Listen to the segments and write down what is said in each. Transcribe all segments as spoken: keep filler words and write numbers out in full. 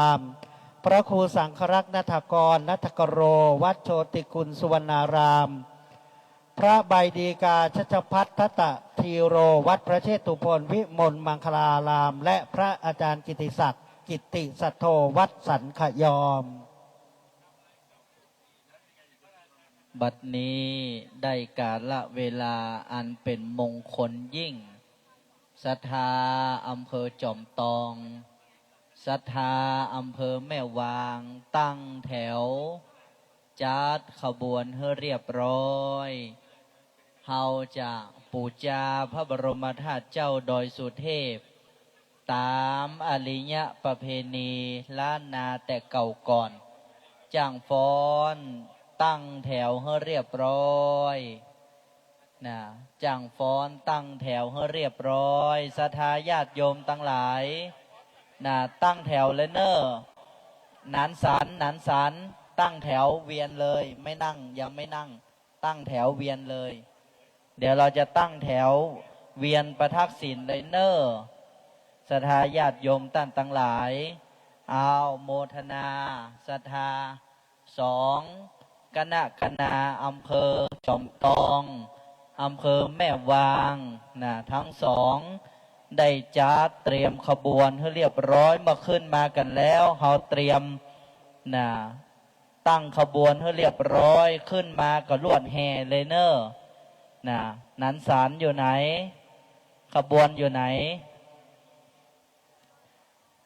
าม พระครูสังฆรักษ์นัฐกร นัฐกโร วัดโชติกุลสุวรรณาราม พระใบดีกาชัชพัฒน์ทัตตะธีโร วัดพระเชตุพนวิมลมังคลาราม และพระอาจารย์กิติศักดิ์ กิตติสัทโธ วัดสันขยอม บัดนี้ได้กาลเวลาอันเป็นมงคลยิ่ง ศรัทธาอำเภอจอมตอง ศรัทธาอำเภอแม่วาง ตั้งแถว จัดขบวนให้เรียบร้อย เฮาจะปูจาพระบรมธาตุเจ้าดอยสุเทพ ตามอาริยประเพณีล้านนาแต่เก่าก่อน จ้างฟ้อนตั้งแถวให้เรียบร้อย นะ จ้างฟ้อนตั้งแถวให้เรียบร้อย ศรัทธาญาติโยมทั้งหลาย นะ ตั้งแถวเลยเนอะ หนานสัน หนานสัน ตั้งแถวเวียนเลย ไม่นั่ง ยังไม่นั่ง ตั้งแถวเวียนเลย เดี๋ยวเราจะตั้งแถวเวียนประทักษิณเลยเนอะ ศรัทธาญาติโยมท่านทั้งหลาย เอาโมทนา ศรัทธา สอง คณะคณาอำเภอจอมตอง อำเภอแม่วาง นะ ทั้งสอง ได้จัดเตรียมขบวนให้เรียบร้อย เมื่อขึ้นมากันแล้ว เฮาเตรียม นะ ตั้งขบวนให้เรียบร้อย ขึ้นมาก็ลวดแห่เลยเนอะ นะ หนานสันอยู่ไหน ขบวนอยู่ไหน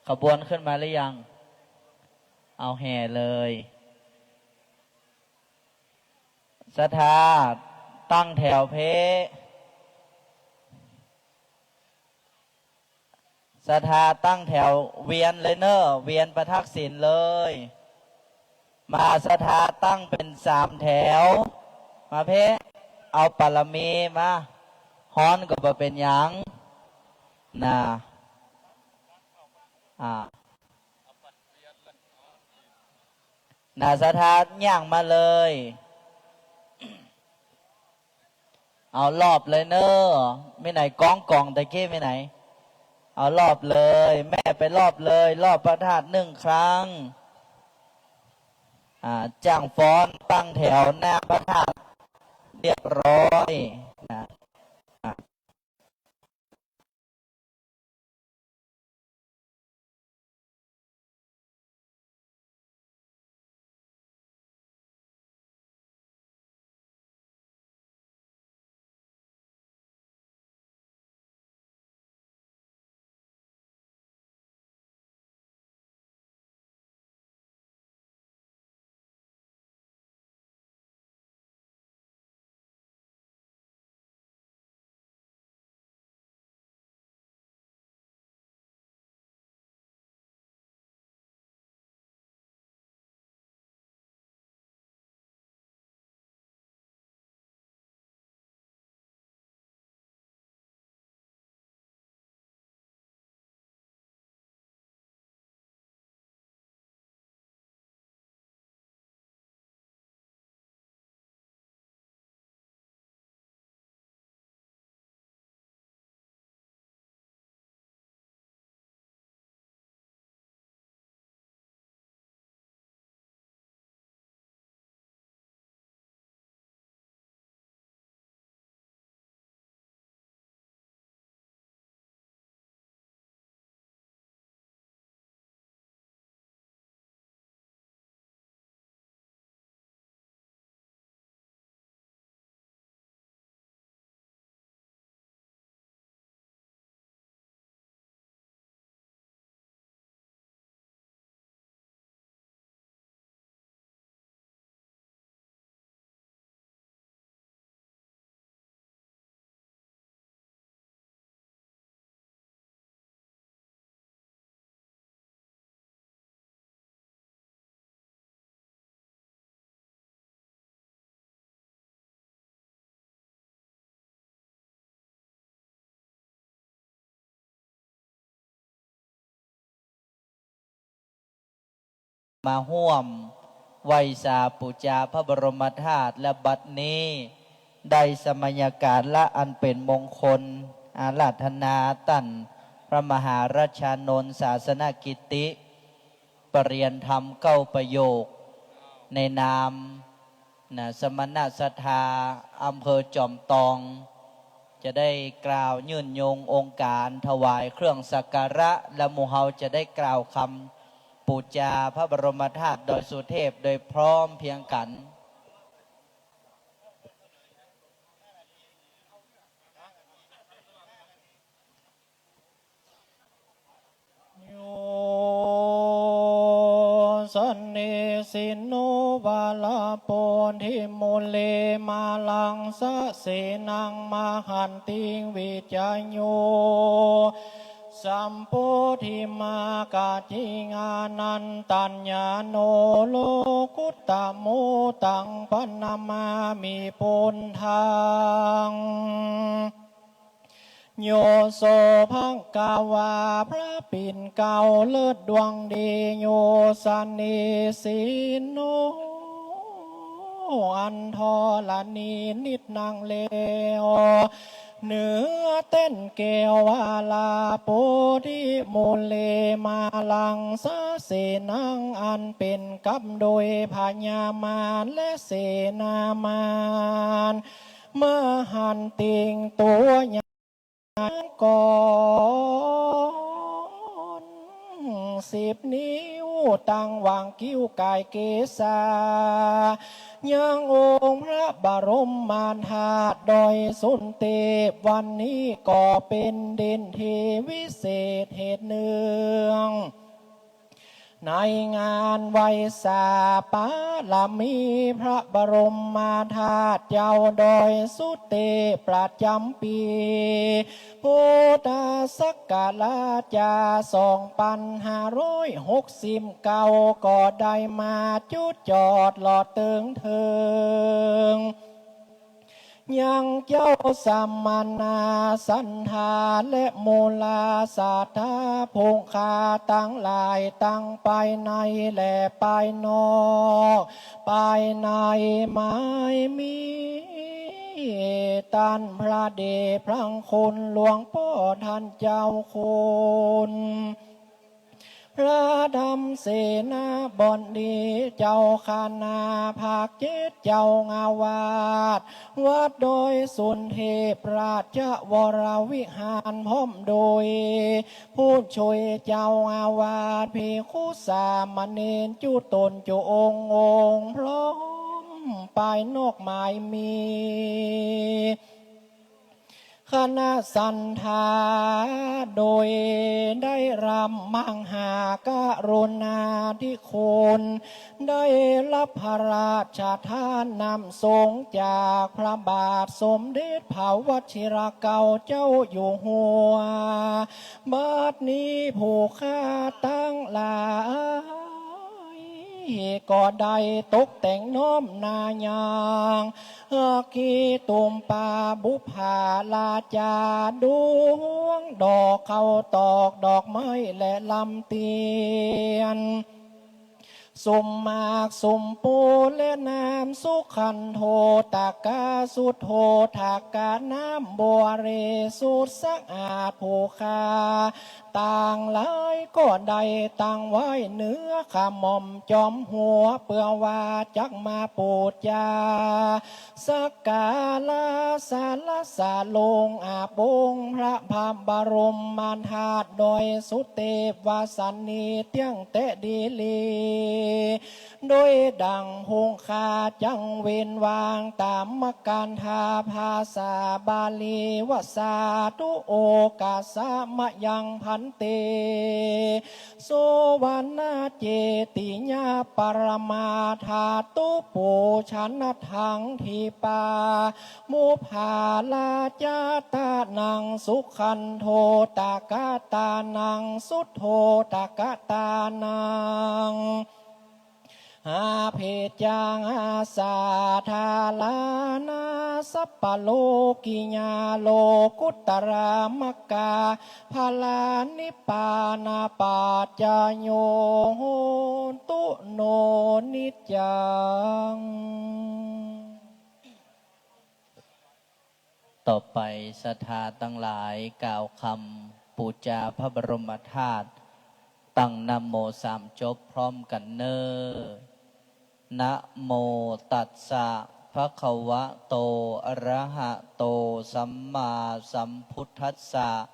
ขบวนขึ้นมาหรือยัง เอาแห่เลย ศรัทธาตั้งแถวเพ ศรัทธาตั้งแถวเวียนเลยเนอะ เวียนประทักษิณเลย มา ศรัทธาตั้งเป็นสามแถว มาเพ เอาปารมีมา ฮ้อนก็บ่เป็นหยัง นะ อ่า นะ ศรัทธาย่างมาเลย เอารอบเลยเนอะ มีไหนก้องกองตะกี้มีไหน เอารอบเลย แม่ไปรอบเลย รอบพระธาตุหนึ่งครั้ง อ่า จ้างฟ้อนตั้งแถวหน้าพระธาตุเรียบร้อย นะ อ่า มาร่วมไหว้สาปูจาพระบรมธาตุ และบัดนี้ได้สมัยการละอันเป็นมงคล อาราธนาต้านพระมหาราชานนท์ศาสนกิตติ ปริญญาธรรมเก้าประโยค ในนามนะสมณศรัทธาอำเภอจอมตอง จะได้กล่าวยื่นยงองค์การถวายเครื่องสักการะ และหมู่เฮาจะได้กล่าวคำปูจาพระบรมธาตุดอยสุเทพโดยพร้อมเพรียงกัน Yo sannisinno varabodhimūle māraṃ sasenaṃ mahantiṃ vijayo sambodhimāgacchi anantañāṇo lokuttamo taṃ paṇamāmi buddhaṃ. Yo so bhagavā พระปิ่นเกล้าเลิศดวงดี yo sannisinno อันธรณีนิจนั่งแล้ว เนื้อแต้นแก้ว varabodhimūle māraṃ sasenaṃ อันเป็นกำโดยพญามารและเสนามาร mahantiṃ ตัวใหญ่ ก้อนสิบนิ้ว ตั้งหว่างคิ้วก่ายเกศา ยังองค์พระบรมธาตุดอยสุเทพ วันนี้ก็เป็นเด่นทีวิเศษเหตุเนื่อง ในงานไหว้สาบารมีพระบรมธาตุเจ้าดอยสุเทพประจำปีพุทธศักราช สองปันห้าร้อยหกสิบเก้า ก็ได้มาจุดจอดหลอดเติงเถิง ยังเจ้าสมณะศรัทธาและมูลศรัทธาผู้ข้าทั้งหลาย ทั้งภายในและภายนอก ภายในไม่มี ต้านพระเดชพระคุณหลวงพ่อท่านเจ้าคุณ พระธรรมเสนาบดีเจ้าคณะภาคเจ็ด เจ้าอาวาสวัดดอยสุเทพราชวรวิหาร พร้อมโดยผู้ช่วยเจ้าอาวาส ภิกขุสามเณรจุตนจุองค์องค์ พร้อมภายนอกไม่มี คณะศรัทธา โดยได้รับมหากรุณาธิคุณ ได้รับพระราชทานน้ำสงฆ์จากพระบาทสมเด็จพระวชิรเกล้าเจ้าอยู่หัว บัดนี้ผู้ข้าทั้งหลาย ก็ได้ตกแต่งน้อมหน้าย่าง อัคคีตุมปาบุปผาราจา ดวงดอกข้าวตอกดอกไม้และลำเตียน สุมหมากสุมภูและน้ำสุขันโธตกะ สุทโธทกะ น้ำบริสุทธิ์สะอาด ผู้ข้า ทั้งหลายก็ได้ตั้งไว้เหนือขม่อมจอมหัว เพื่อว่าจักมาปูจาสักการะสรรเสริญอาภรณ์องค์พระบรมธาตุดอยสุเทพ ว่าสันนิเที่ยงแท้ดีหลี โดยดังผู้ข้าจักเว้นวางตามกัน ถ้าภาษาบาลีว่า สาธุ โอกาสะมะยัง ภันเต สุวัณณเจติยาปรมาธาตุ ปูชนัตถัง ทีปา มุปผาราจาตานัง สุขันโธตกะตานัง สุทโธตกะตานัง อภิจจา สาธารณา สัพพะโลกิยา โลกุตตรามรรคผลนิพพานาปัจจโย โหตุ โน นิจจัง ต่อไปศรัทธาทั้งหลายกล่าวคำปูจาพระบรมธาตุ ตั้งนะโมสามจบพร้อมกันเน้อ Namo tassa bhagavato arahato sammāsambuddhassa.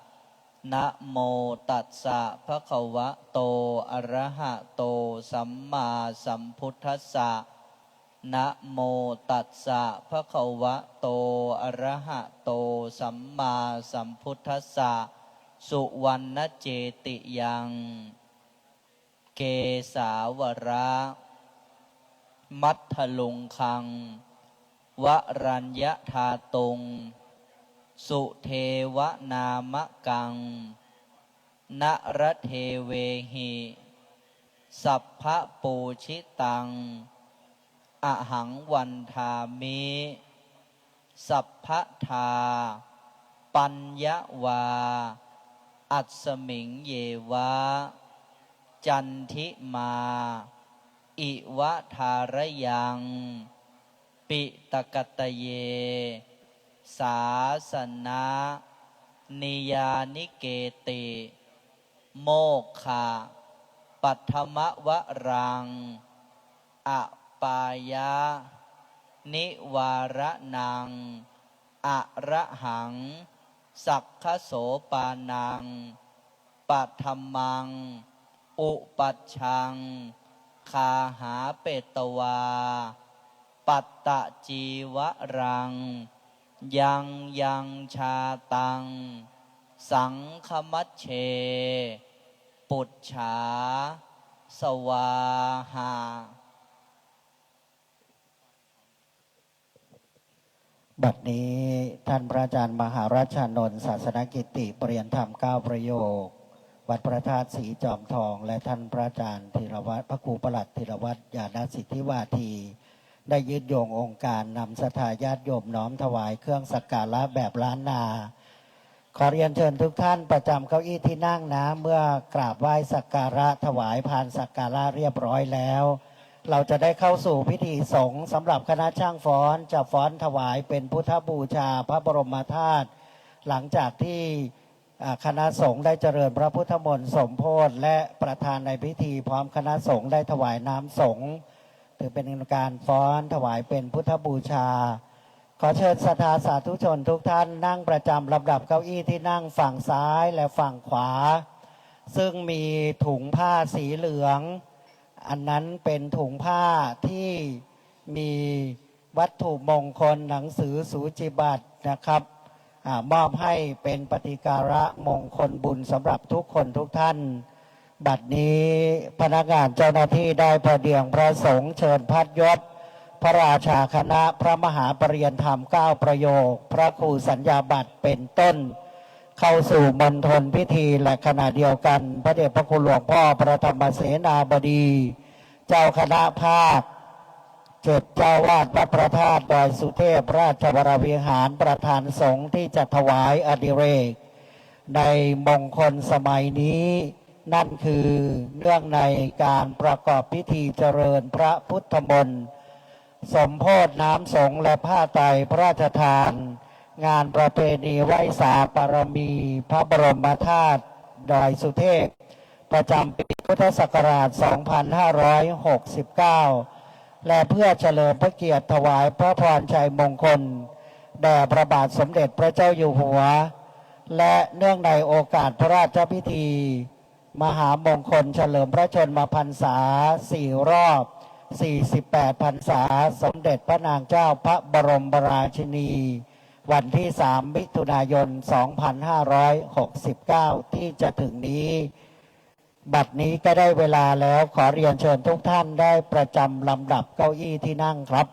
Namo tassa bhagavato arahato sammāsambuddhassa. Namo tassa bhagavato arahato sammāsambuddhassa. Suvaṇṇacetiyaṃ kesāvara matthaluṅgaṃ varaññadhātuṃ sudevanāmakaṃ naradevehi sabbapūjitaṃ ahaṃ vandāmi sabbadā. Paññā vā asmiṃ yeva candimā iva thārayaṃ piṭakattaye sāsananiyāniketi mokkhapaṭhamavaraṃ apāyanivāraṇaṃ arahaṃ saggasopanāṃ paṭhamaṃ upajjhaṃ gāhāpetvā pattacīvaraṃ yaṃ yaṃ jātaṃ saṅghamajjhe pūjā svāhā. บัดนี้ท่านพระอาจารย์มหารัชชานนท์ ศาสนกิตติ ประเรียนธรรมเก้าประโยค วัดพระธาตุศรีจอมทอง และท่านพระอาจารย์ธีรวัตร พระครูประหลัดธีรวัตร ญาณสิทธิวาที ได้ยืดโยงองค์การนำศรัทธาญาติโยมน้อมถวายเครื่องสักการะแบบล้านนา ขอเรียนเชิญทุกท่านประจำเก้าอี้ที่นั่งนะ เมื่อกราบไหว้สักการะถวายพานสักการะเรียบร้อยแล้ว เราจะได้เข้าสู่พิธีสงฆ์สำหรับคณะช่างฟ้อน จะฟ้อนถวายเป็นพุทธบูชาพระบรมธาตุ หลังจากที่ อ่า คณะสงฆ์ได้เจริญพระพุทธมนต์สมโภช และประธานในพิธีพร้อมคณะสงฆ์ได้ถวายน้ำสงฆ์ ถือเป็นการฟ้อนถวายเป็นพุทธบูชา ขอเชิญศรัทธาสาธุชนทุกท่านนั่งประจำลำดับเก้าอี้ที่นั่งฝั่งซ้ายและฝั่งขวา ซึ่งมีถุงผ้าสีเหลือง อันนั้นเป็นถุงผ้าที่มีวัตถุมงคลหนังสือสูจิบัตรนะครับ อ่า มอบให้เป็นปฏิการะมงคลบุญสำหรับทุกคนทุกท่าน บัดนี้พนักงานเจ้าหน้าที่ได้พเนียงพระสงฆ์เชิญพัดยศ พระราชาคณะพระมหาประเรียนธรรมเก้าประโยค พระครูสัญญาบัตรเป็นต้น เข้าสู่มณฑลพิธี และขณะเดียวกัน พระเดชพระคุณหลวงพ่อพระธรรมเสนาบดี เจ้าคณะภาคเจ็ด เจ้าวาดวัดพระธาตุดอยสุเทพราชวรวิหาร ประธานสงฆ์ที่จะถวายอดิเรก ในมงคลสมัยนี้ นั่นคือเนื่องในการประกอบพิธีเจริญพระพุทธมนต์ สมโภชน้ำสงฆ์และผ้าไตรพระราชทาน งานประเพณีไหว้สาบารมีพระบรมธาตุดอยสุเทพ ประจำปีพุทธศักราช สองพันห้าร้อยหกสิบเก้า และเพื่อเฉลิมพระเกียรติถวายพระพรชัยมงคล แด่พระบาทสมเด็จพระเจ้าอยู่หัว และเนื่องในโอกาสพระราชพิธี มหามงคลเฉลิมพระชนมพรรษา สี่ รอบ สี่สิบแปด พรรษา สมเด็จพระนางเจ้าพระบรมราชินี วันที่ สาม มิถุนายน สองพันห้าร้อยหกสิบเก้า ที่จะถึงนี้ บัดนี้ก็ได้เวลาแล้ว ขอเรียนเชิญทุกท่านได้ประจำลำดับเก้าอี้ที่นั่งครับ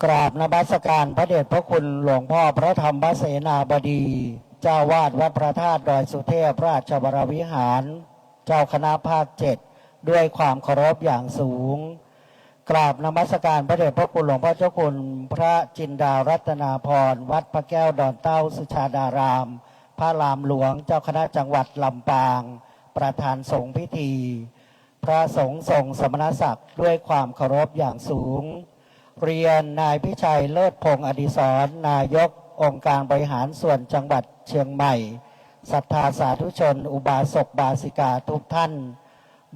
กราบนมัสการพระเดชพระคุณหลวงพ่อพระธรรมเสนาบดี เจ้าวาดวัดพระธาตุดอยสุเทพราชวรวิหาร เจ้าคณะภาคเจ็ด ด้วยความเคารพอย่างสูง กราบนมัสการพระเดชพระคุณหลวงพ่อเจ้าคุณพระจินดารัตนาภรณ์ วัดพระแก้วดอนเต้าสุชาดาราม พระรามหลวง เจ้าคณะจังหวัดลำปาง ป ประธานสงฆ์พิธี พระสงฆ์ทรงสมณศักดิ์ด้วยความเคารพอย่างสูง เรียนนายพิชัยเลิศพงษ์อดิศร นายกองค์การบริหารส่วนจังหวัดเชียงใหม่ ศรัทธาสาธุชน อุบาสกบาสิกาทุกท่าน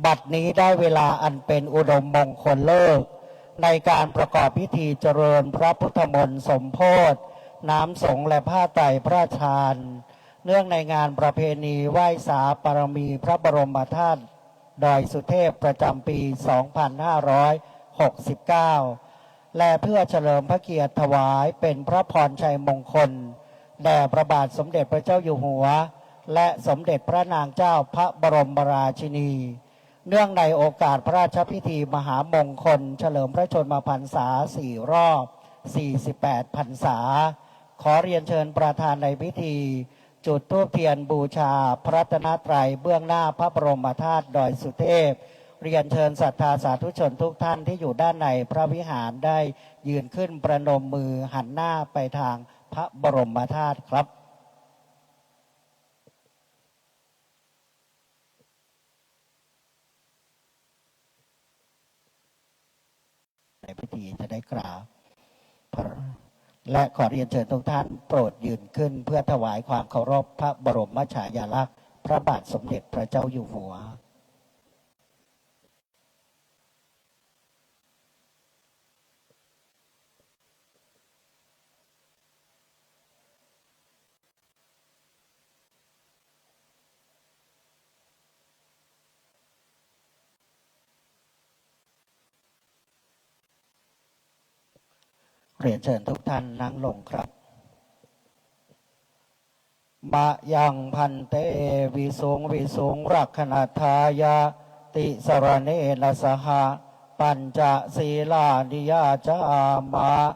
บัดนี้ได้เวลาอันเป็นอุดมมงคลฤกษ์ ในการประกอบพิธีเจริญพระพุทธมนต์สมโภช น้ำสงฆ์และผ้าไตรพระราชทาน เนื่องในงานประเพณีไหว้สาบารมีพระบรมธาตุดอยสุเทพประจำปี สองพันห้าร้อยหกสิบเก้า และเพื่อเฉลิมพระเกียรติถวายเป็นพระพรชัยมงคล แด่พระบาทสมเด็จพระเจ้าอยู่หัว และสมเด็จพระนางเจ้าพระบรมราชินี เนื่องในโอกาสพระราชพิธีมหามงคลเฉลิมพระชนมพรรษาสี่รอบ สี่สิบแปดพรรษา ขอเรียนเชิญประธานในพิธี จุดธูปเทียนบูชาพระรัตนตรัยเบื้องหน้าพระบรมธาตุดอยสุเทพ เรียนเชิญศรัทธาสาธุชนทุกท่านที่อยู่ด้านในพระวิหารได้ยืนขึ้นประนมมือหันหน้าไปทางพระบรมธาตุครับ ในพิธีจะได้กราบพระ และขอเรียนเชิญทุกท่านโปรดยืนขึ้นเพื่อถวายความเคารพพระบรมฉายาลักษณ์พระบาทสมเด็จพระเจ้าอยู่หัว เรียนเชิญทุกท่านนั่งลงครับ Mayaṃ bhante visuṃ visuṃ rakkhaṇatthāya tisaraṇena saha pañca sīlāni yācāma.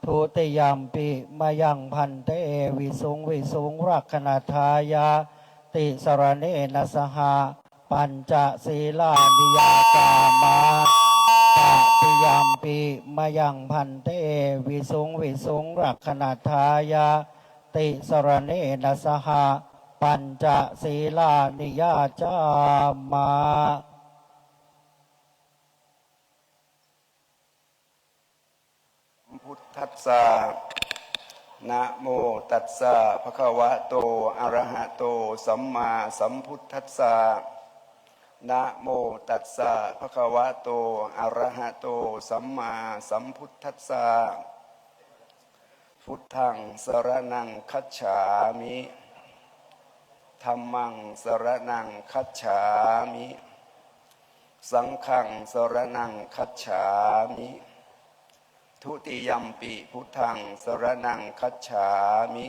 Dutiyampi mayaṃ bhante visuṃ visuṃ rakkhaṇatthāya tisaraṇena saha pañca sīlāni yācāma. Tatiyampi mayaṃ bhante visuṃ visuṃ rakkhaṇatthāya tisaraṇena saha pañca sīlāni yācāma. Sambuddhassa. Namo tassa bhagavato arahato sammāsambuddhassa. Namo tassa bhagavato arahato sammāsambuddhassa. Buddhaṃ saraṇaṃ gacchāmi. Dhammaṃ saraṇaṃ gacchāmi. Saṅghaṃ saraṇaṃ gacchāmi. Dutiyampi buddhaṃ saraṇaṃ gacchāmi.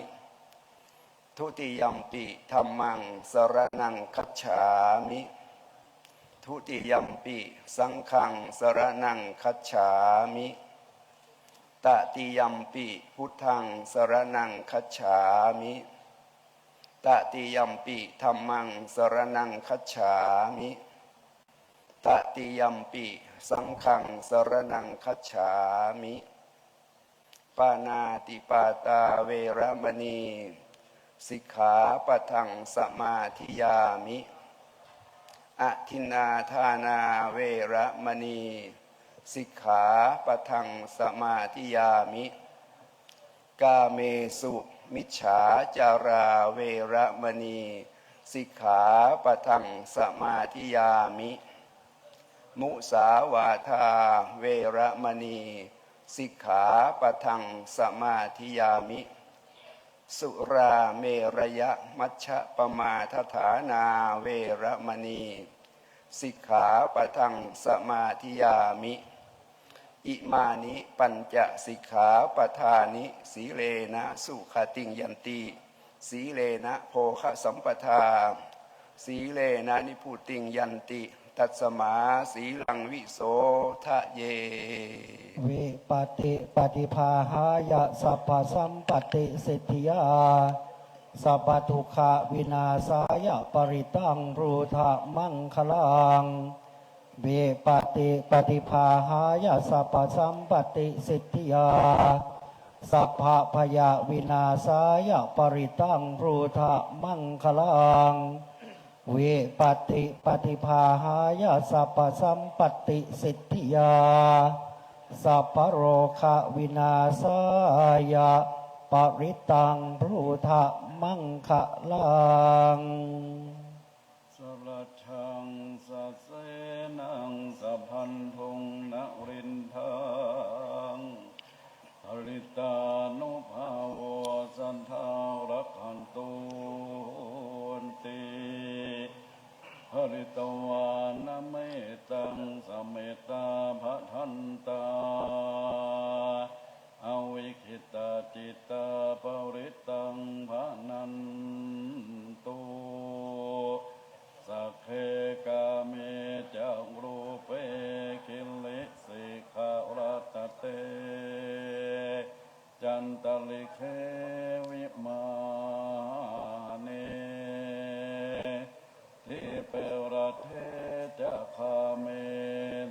Dutiyampi dhammaṃ saraṇaṃ gacchāmi. Dutiyampi saṅghaṃ saraṇaṃ gacchāmi. Tatiyampi buddhaṃ saraṇaṃ gacchāmi. Tatiyampi dhammaṃ saraṇaṃ gacchāmi. Tatiyampi saṅghaṃ saraṇaṃ gacchāmi. Pāṇātipātā veramaṇī sikkhāpadaṃ samādiyāmi. Adinnādānā veramaṇī sikkhāpadaṃ samādiyāmi. Kāmesu micchācārā veramaṇī sikkhāpadaṃ samādiyāmi. Musāvādā veramaṇī sikkhāpadaṃ samādiyāmi. Surāmerayamajjapamādaṭṭhānā veramaṇī sikkhāpadaṃ samādiyāmi. Imāni pañca sikkhāpadāni. Sīlena sugatiṃ yanti, sīlena bhogasampadā, sīlena nibbutiṃ yanti, tasmā sīlaṃ visodhaye. Vipattipaṭibāhāya sabbasampattisiddhiyā, sabbadukkhavināsāya parittaṃ brūtha maṅgalaṃ. Vipattipaṭibāhāya sabbasampattisiddhiyā, sabbabhayavināsāya parittaṃ brūtha maṅgalaṃ. vipattipaṭibāhāya sabbasampattisiddhiyā sabbarogavināsāya parittaṃ brūtha maṅgalaṃ. Sarajaṃ sasenaṃ sabandhuṃ narindaṃ paritānubhāvo sadā rakkhantu devaṃ. Pharitvāna mettaṃ sametā bhadantā avikkhittacittā parittaṃ bhaṇantu. Sagge kāme ca rūpe girisikharataṭe cantalikkhe vimāne dīpe raṭṭhe ca gāme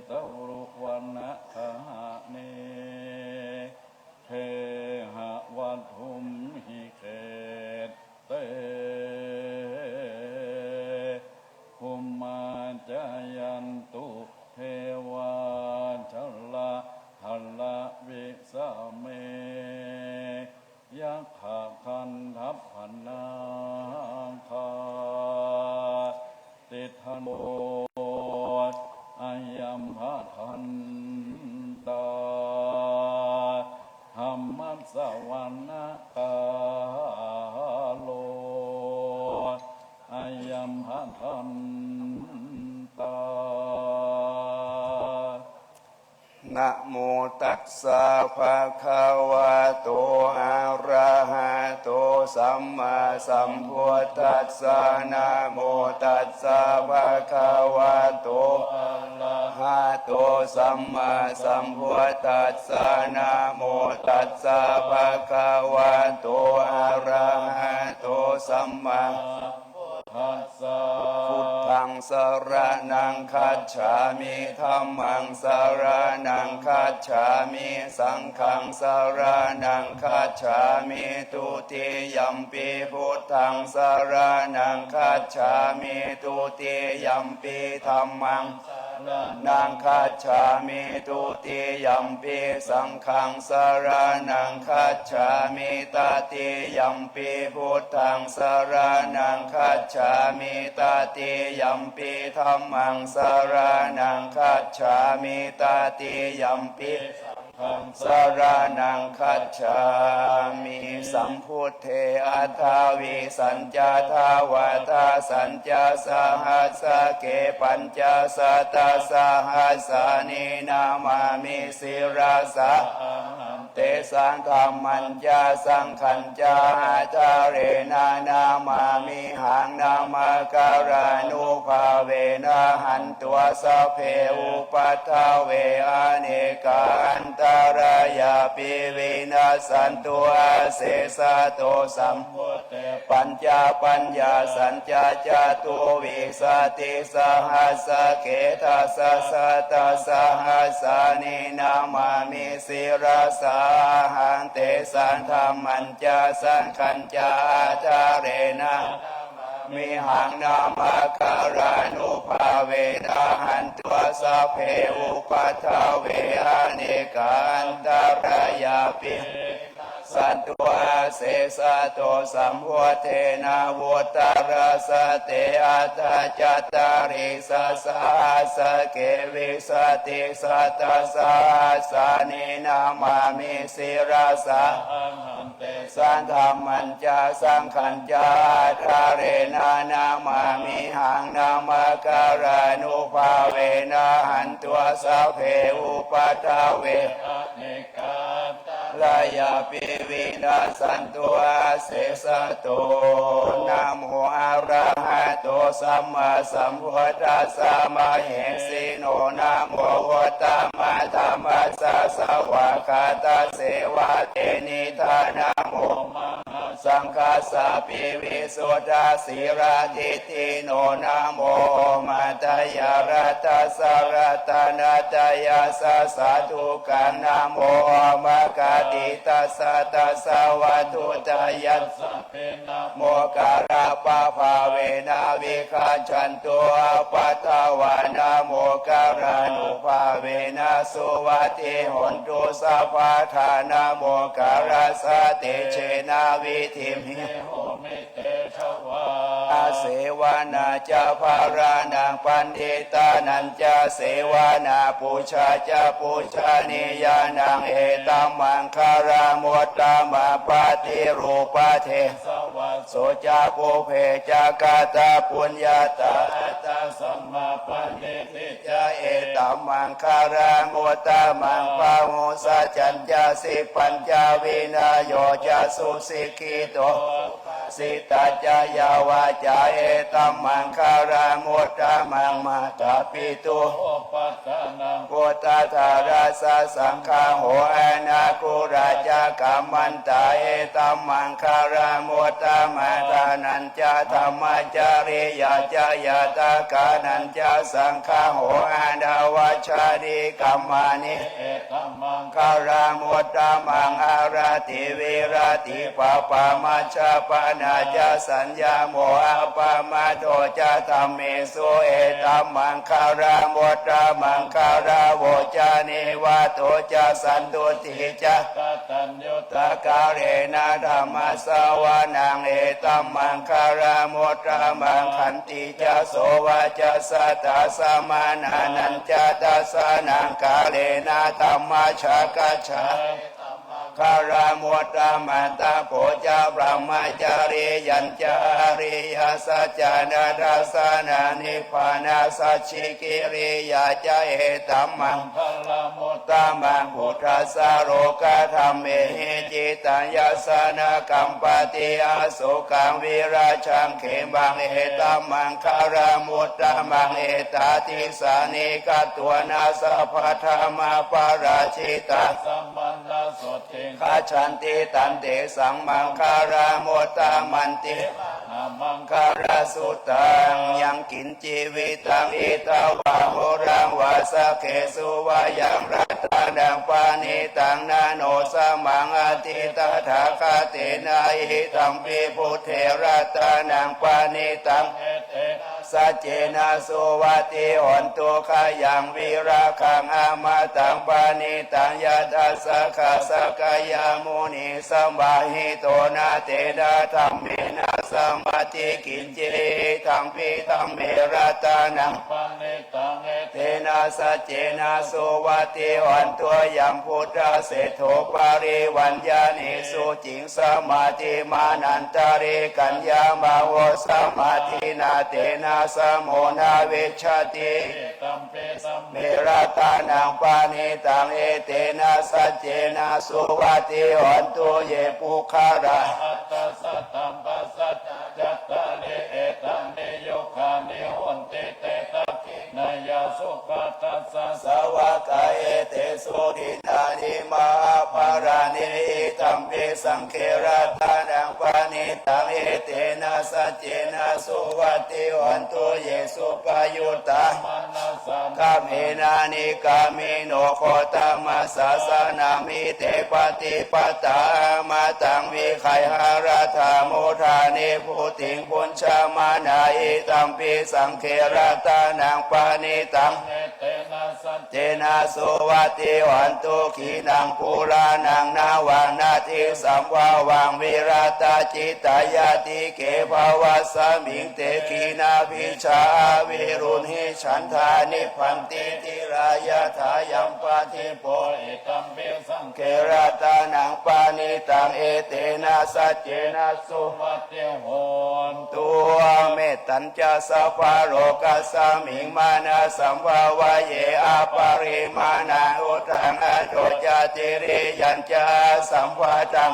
taruvanagahane gehavatthumhi khette bhummā cāyantu devā jalathalavisame yakkhagandhabbanāgā tiṭṭhantā ayambhadantā dhammassavanakālo ayambhadantā. Namo tassa bhagavato arahato sammāsambuddhassa. Namo tassa bhagavato arahato sammāsambuddhassa. Namo tassa bhagavato arahato sammā Buddhaṃ saraṇaṃ gacchāmi. Dhammaṃ saraṇaṃ gacchāmi. Saṅghaṃ saraṇaṃ gacchāmi. Dutiyampi buddhaṃ saraṇaṃ gacchāmi. Dutiyampi dhammaṃ saraṇaṃ gacchāmi. Dutiyampi saṅghaṃ saraṇaṃ gacchāmi. Tatiyampi buddhaṃ saraṇaṃ gacchāmi. Tatiyampi dhammaṃ saraṇaṃ gacchāmi. Tatiyampi saraṇaṃ gacchāmi. Sambuddhe aṭṭhavīsañca dvādasañca sahassake pañcasatasahassāni namāmi sirasā ahaṃ. Tesaṃ dhammañca saṅghañca ādarena namāmihaṃ. Namakārānubhāvena hantvā sabbe upaddave anekā antarāyāpi vinassantu asesato. Sambuddhe pañcapaññāsañca catuvīsatisahassake dasasatasahassāni namāmi sirasā ahaṃ. Tesaṃ dhammañca saṅghañca ādarena mihaṃ. Namakārānubhāvena hantvā sabbe upaddave anekā antarāyāpi santu asesato. Sambuddhe navuttarasate aṭṭhacattāḷīsasahassake vīsatisatasahassāni namāmi sirasā ahaṃ. Tesaṃ dhammañca saṅghañca ādarena namāmihaṃ. Namakārānubhāvena hantvā sabbe upaddave anekā antarāyāpi vinassantu asesato. Namo arahato sammāsambuddhassa mahesino. Namo uttamadhammassa svākkhātasseva tenidha. Namo mahā saṅghassapi visuddhasīladiṭṭhino. Namo omātyāraddhassa ratanattayassa sādhukaṃ. Namo omakātītassa tassa vatthuttayassa moggallapabhāvena vigacchantu appaṭivatā. Namo moggallānubhāvena suvatthi hotu sabbadā. Namo moggallassa tejena vidhimhi homi tejavā. Sevanā ca bālānaṃ paṇḍitānañca sevanā pūjā ca pūjanīyānaṃ etammaṅgalamuttamaṃ. Paṭirūpadesavāso ca pubbe ca katapuññatā attasammāpaṇidhi ca etammaṅgalamuttamaṃ. Bāhusaccañca sippañca vinayo ca susikkhito subhāsitā ca yā vācā etammaṅgalamuttamaṃ. Mātāpitu puttadārassa saṅgaho anākulā ca kammantā etammaṅgalamuttamaṃ. Dānañca dhammacariyā ca ñātakānañca saṅgaho anavajjāni kammāni etammaṅgalamuttamaṃ. Āratī viratī pāpā majjapānā ca saññamo appamādo ca dhammesu etammaṅgalamuttamaṃ. Gāravo ca nivāto ca santuṭṭhī ca kataññutā kālena dhammassavanaṃ etammaṅgalamuttamaṃ. Khantī ca sovacassatā samaṇānañca dassanaṃ kālena dhammasākacchā etammaṅgalamuttamaṃ. Tapo ca brahmacariyañca ariyasaccāna dassanaṃ nibbānasacchikiriyā ca etammaṅgalamuttamaṃ. Phuṭṭhassa lokadhammehi cittaṃ yassa na kampati asokaṃ virajaṃ khemaṃ etammaṅgalamuttamaṃ. Etādisāni katvāna sabbatthamaparājitā samaṇāsuddhiṃ gacchanti tantesaṃ maṅgalamuttamanti. Mahāmaṅgalasuttaṃ. Yaṅkiñci vittaṃ idha vā huraṃ vā saggesu vā yaṃ ratanaṃ paṇītaṃ na no samaṃ atthi tathāgatena idampi buddhe ratanaṃ paṇītaṃ etena saccena suvatthi hotu. Khayaṃ virāgaṃ amataṃ paṇītaṃ yadajjhagā sakyamunī samāhito na tena dhammena samatthi kiñci idampi dhamme ratanaṃ paṇītaṃ etena saccena suvatthi hotu. Yambuddhaseṭṭho parivaññāni suciṃ samādhimānantarikaññamāhu samādhinā tena samo na vijjati idampi dhamme ratanaṃ paṇītaṃ etena saccena suvatthi hotu. Ye puggalā sattasaṭṭhammasaṭṭhā cattāri etāni yugāni honti te dakkhiṇeyyā sugatassa sāvakā etesu dinnāni mahapphalāni idampi saṅghe ratanaṃ paṇītaṃ etena saccena suvatthi hotu. Ye suppayuttā manasā daḷhena nikkāmino gotamasāsanamhi te pattipattā amataṃ vigayha laddhā mudhā nibbutiṃ bhuñjamānā idampi saṅghe ratanaṃ paṇītaṃ etena saccena suvatthi hotu. Khīṇaṃ purāṇaṃ navaṃ natthi sambhavaṃ virattacittāyatike bhavasmiṃ te khīṇabījā avirūḷhichandā nibbanti dhīrā yathāyampadīpo idampi saṅghe ratanaṃ paṇītaṃ etena saccena suvatthi hotu. Mettañca sabbalokasmiṃ mānasambhāvaye aparimāṇaṃ uddhaṃ adho ca tiriyañca asambādhaṃ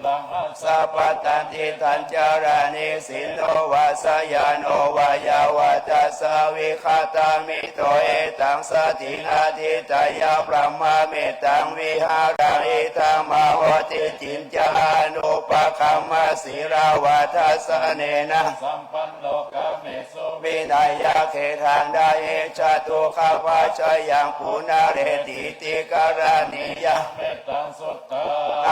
averaṃ asapattaṃ. Tiṭṭhañcaraṃ nisinno vā sayāno vā yāvatassa vigatamiddho etaṃ satiṃ adhiṭṭheyya brahmametaṃ vihāraṃ idhamāhu. Diṭṭhiñca anup pakkhamma sīlavā dassanena sampanno kāmesu vineyya gedhaṃ na hi jātu gabbhaseyyaṃ punaretīti karaṇīyaṃ mettaṃ suddhaṃ.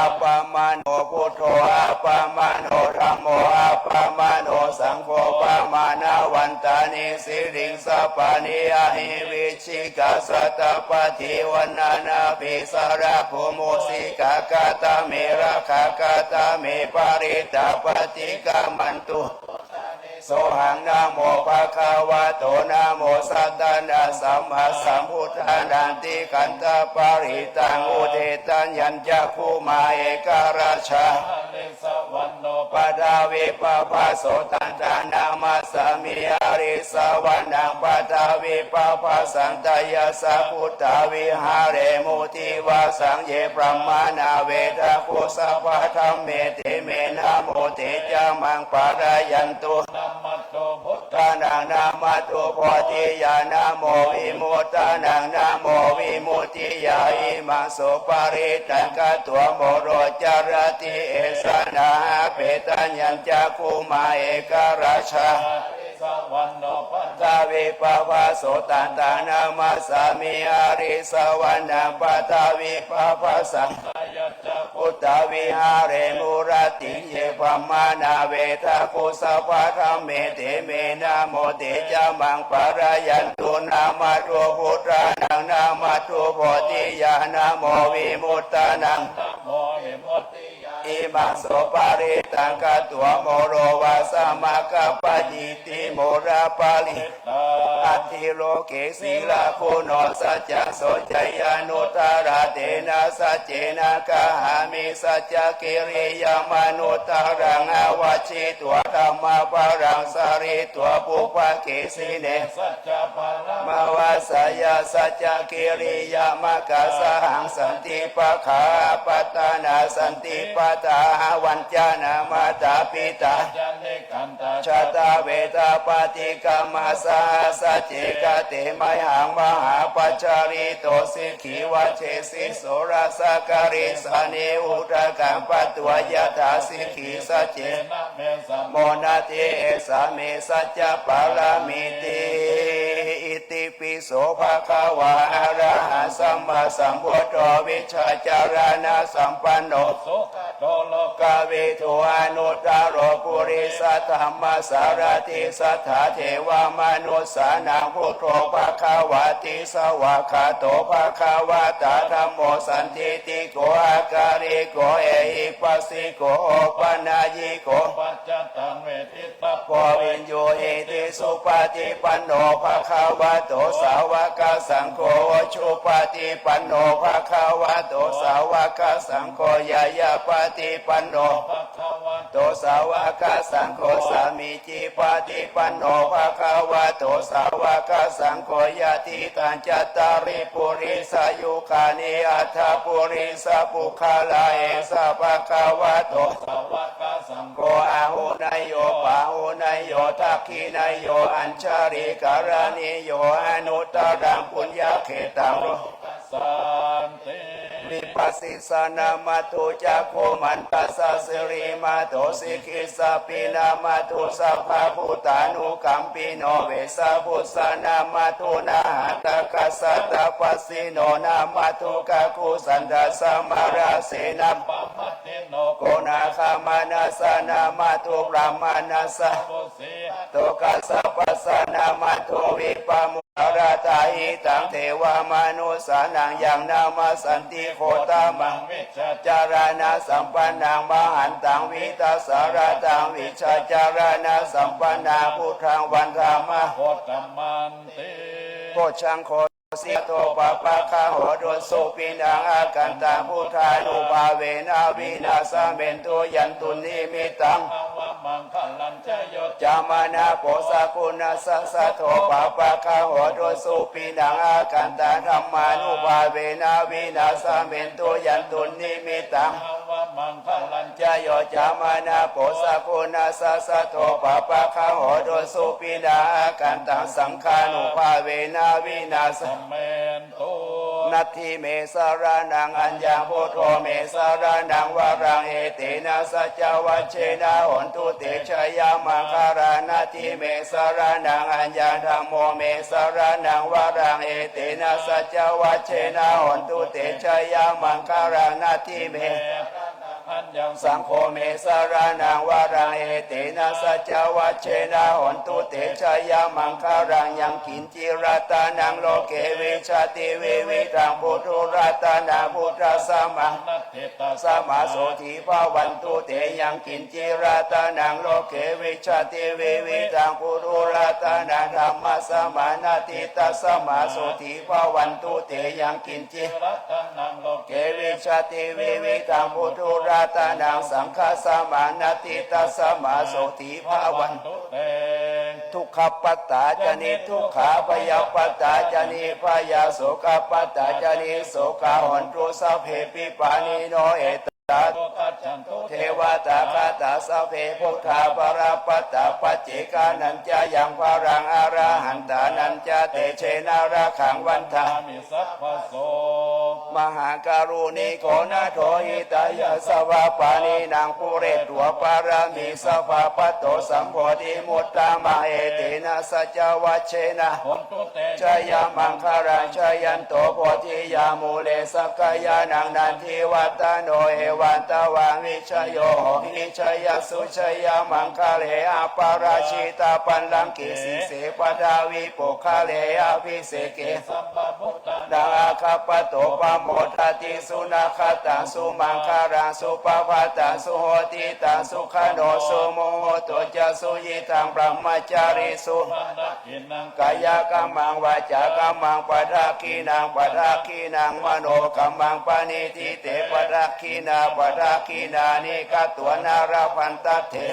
Appamāṇo buddho, appamāṇo dhammo, appamāṇo saṅgho, pamāṇavantāni siriṃsapāni ahi vicchikā satapadī uṇṇānābhī sarabū mūsikā. Katā me rakkhā, katā me parittā, paṭikkamantu sohaṃ. Namo bhagavato, namo sattannaṃ sammāsambuddhānaṃ. Tikkhaṃ dvaparittaṃ udetayañcakkhumā ekarājā. Harisavanno paṭhavippabhāso taṃ taṃ namassāmi harisavanaṃ paṭhavippabhāsaṃ. Tayasā buddhā viharemu divāsaṃ ye brāhmaṇā vedagū sabbadhamme te me namo te ca maṃ pālayantu. Namatthu buddhānaṃ namatthu bodhiyā namo vimuttānaṃ namo vimuttiyā. Imaṃ supatiṭṭhaṃ katvā moro carati esanā. Apetayañcakkhumā ekarājā. Harisavanno paṭhavippabhāso taṃ taṃ namassāmi harisavanaṃ paṭhavippabhāsaṃ. Tayasā buddhā viharemu rattiṃ ye brāhmaṇā vedagū sabbadhamme te me namo te ca maṃ pālayantu. Namatthu buddhānaṃ namatthu bodhiyā namo vimuttānaṃ namo vimuttiyā. Imaṃ supatiṭṭhaṃ katvā moro vāsamakappayīti moraparittaṃ. Atthi loke sīlaguṇo saccaṃ soceyyanuddharā tena saccena gahaṃ saccakiriyamanuddharaṃ. Avajjitvā dhammabalaṃ saritvā pubbake sine saccabalamavassāya saccakiriyamakkhasahaṃ. Santi pakkhā apattanā santi pādā avañcanā mātā pitā jātā vedha paṭikkama saha sacce kate mayhaṃ mahāpajjalito sikhī vajjesi soḷasa karīsāni udakaṃ patvā yathā sikhī sacce na me samo natthi esa me saccapāramīti. Itipi so bhagavā arahaṃ sammāsambuddho vijjācaraṇasampanno sugato lokavidū anuttaro purisadammasārathi satthā devamanussānaṃ buddho bhagavāti. Svākkhāto bhagavatā dhammo sandiṭṭhiko akāliko ehipassiko opanayiko paccattaṃ veditabbo viññūhīti. Supaṭipanno bhagavato sāvakasaṅgho, ujupaṭipanno bhagavato sāvakasaṅgho, ñāyapaṭipanno bhagavato sāvakasaṅgho, sāmīcipaṭipanno bhagavato sāvakasaṅgho, yadidaṃ cattāri purisayugāni aṭṭha purisapuggalā, esa bhagavato sāvakasaṅgho āhuneyyo pāhuneyyo dakkhiṇeyyo añjalikaraṇīyo anuttaraṃ puññakkhettaṃ lokassāti. Vipassissa namatthu cakkhumantassa sirīmato sikhissa pi namatthu sabbabhūtānukam pino vessabhussa namatthu nhātakassa tapassino namatthu kakusandhassa mārasenam pammadino koṇāgamanassa namatthu brāhmaṇassa vusitato kassapassa namatthu vippamuttarattahitaṃ devamanussānaṃ yaṃ namassanti gotamaṃ vijjācaraṇasampannaṃ mahantaṃ vītasāraddhaṃ vijjācaraṇasampannaṃ buddhaṃ vandāma gotamanti. Bojjhaṅgo sīlato pāpaggaho dussupinaṃ akantaṃ buddhānubhāvena vināsamentu. Yandunnimittaṃ avamaṅgalañca yo cāmanāpo sakuṇassa saddo pāpaggaho dussupinaṃ akantaṃ dhammānubhāvena vināsamentu. Yandunnimittaṃ avamaṅgalañca maṅgalañca yo cāmanāpo sakuṇassa saddo pāpaggaho dussupinaṃ akantaṃ saṅghānubhāvena vināsamentu. Natthi me saraṇaṃ aññaṃ buddho me saraṇaṃ varaṃ etena saccavajjena hontu te jayamaṅgalaṃ. Natthi me saraṇaṃ aññaṃ dhammo me saraṇaṃ varaṃ etena saccavajjena hontu te jayamaṅgalaṃ. Natthi me aññaṃ saṅgho me saraṇaṃ varaṃ etena saccavajjena hontu te jayamaṅgalaṃ. Yaṅkiñci ratanaṃ loke vijjati vividhaṃ puthu ratanaṃ buddhasamaṃ natthi tasmā sotthī bhavantu te. Yaṅkiñci ratanaṃ loke vijjati vividhaṃ puthu ratanaṃ dhammasamaṃ natthi tasmā sotthī bhavantu te. Yaṅkiñci ratanaṃ loke vijjati vividhaṃ puthu ratanaṃ saṅghasamaṃ natthi tasmā sotthī bhavantu te. Dukkhappattā ca niddukkhā bhayappattā ca nibbhayā sokappattā ca nissokā hontu sabbepi pāṇino. Etā devatā gatā sabbe buddhā balappattā paccekānañca yaṃ balaṃ arahantānañca tejena rakkhaṃ bandhāmi sabbaso. Mahākāruṇiko nātho hitāya sabbapāṇinaṃ pūretvā pāramī sabbā patto sambodhimuttamaṃ etena saccavajjena hontu te jayamaṅgalaṃ. Jayanto bodhiyā mūle sakyānaṃ nandivaḍḍhano evaṃ tvaṃ vijayo hohi jayassu jayamaṅgale aparājitapallaṅke sīse paṭhavipokkhare abhiseke sabbabuddhānaṃ aggappatto pamodati. Sunakkhattaṃ sumaṅgalaṃ supabhātaṃ suhuṭṭhitaṃ sukhaṇo sumuhutto ca suyiṭṭhaṃ brahmacārisu kāyakammaṃ vācākammaṃ padakkhiṇaṃ padakkhiṇaṃ manokammaṃ paṇidhī te padakkhiṇā padakkhiṇāni katvāna labhantatthe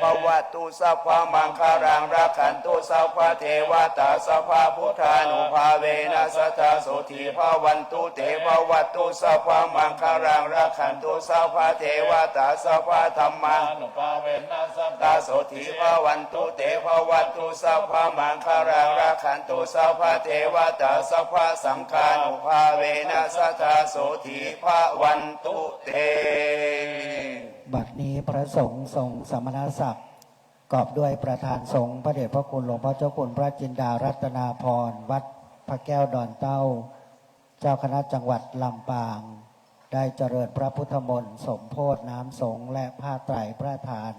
bhavatu sabbamaṅgalaṃ rakkhantu sabbadevatā sabbabuddhānubhāvena sadā sotthī bhavantu te. Bhavatu sabbamaṅgalaṃ rakkhantu sabbadevatā sabbadhammānubhāvena sadā sotthī bhavantu te. Bhavatu sabbamaṅgalaṃ rakkhantu sabbadevatā sabbasaṅghānubhāvena sadā sotthī bhavantu te. บัดนี้พระสงฆ์ทรงสมณศักดิ์ ประกอบด้วยประธานสงฆ์พระเดชพระคุณหลวงพ่อเจ้าคุณพระจินดารัตนาภรณ์ วัดพระแก้วดอนเต้า เจ้าคณะจังหวัดลำปาง ได้เจริญพระพุทธมนต์สมโภชน้ำสงฆ์และผ้าไตรพระทาน